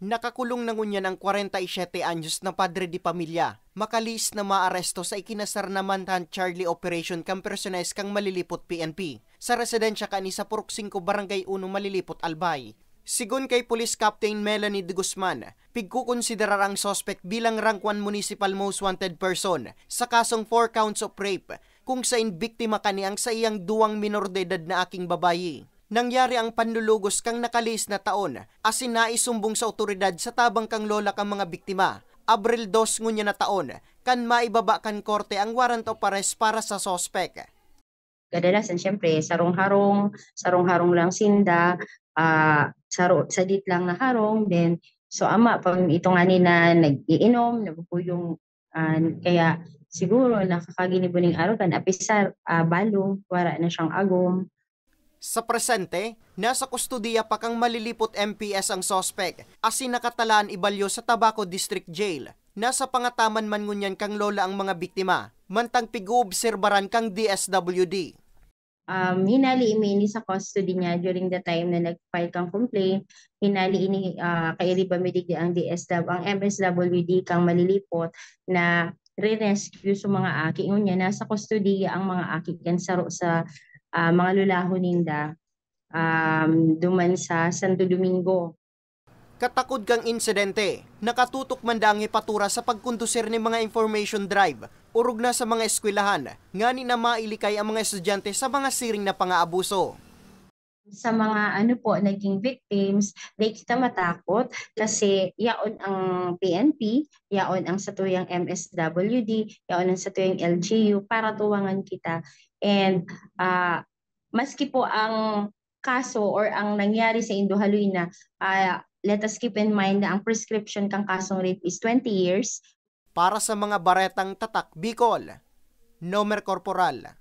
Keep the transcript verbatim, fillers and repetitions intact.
Nakakulong na ngunyan ang kwarenta y siyete anyos na padre de pamilya, makalihis na maaresto sa ikinasar na Manhunt Charlie Operation kan personahe kan Malilipot P N P, sa residensya kan isa purok singko Barangay Uno Malilipot, Albay. Sigon kay Police Captain Melanie de Guzman, pigkukonsiderar ang suspect bilang Rank One Municipal Most Wanted Person sa kasong four counts of rape, kung sain biktima kani ang saiyang duwang minor de edad na aking babayi. Nangyari ang panlulugos kan nakalihis na taon, asin naisumbong sa awtoridad sa tabang kan lola kan mga biktima, Abril dos ngunyan na taon, kan maibaba kan korte ang warrant of arrest para sa suspek. Kadalasan, siyempre, sarong-harong, sarong-harong lang sinda, ah, saro, sadit lang na harong, then, so, ama, pag ito nga ni na nag-iinom, nagpupuyong, ah, kaya siguro nakakaginibo ning arugan, apisar, ah, balo, wara na siyang agom. Sa presente, nasa kustodiya pa kan Malilipot M P S ang suspek, asin nakatalaan ibalyo sa Tabaco District Jail. Nasa pangataman man ngunyan kan lola ang mga biktima, mantang pig-oobserbaran kan D S W D. Um, hinali mi ini sa custody niya during the time na nag-file kang complaint. Hinali ini, ah, kairiba mi digdi ang D S W, ang M S W D kan Malilipot na re-rescue sa mga aki. Ngunyan, nasa kustodiya ang mga aki kan saro sa, ah, mga lulahon ninda, um, duman sa Santo Domingo. Katakod kan insidente, nakatutok man daa ang hepatura sa pagkondusir nin mga information drive, orog na sa mga eskwelahan, ngani na mailikay ang mga estudyante sa mga siring na pangaabuso. Sa mga, ano po, naging victims, di kita matakot kasi yaon ang P N P, yaon ang satuyang M S W D, yaon ang satuyang L G U para tuwangan kita. And, ah, maski po ang kaso or ang nangyari sa indo haloy na, ah, let us keep in mind na ang prescription kan kasong rape is twenty years. Para sa mga baretang Tatak Bicol, Nomer Corporal.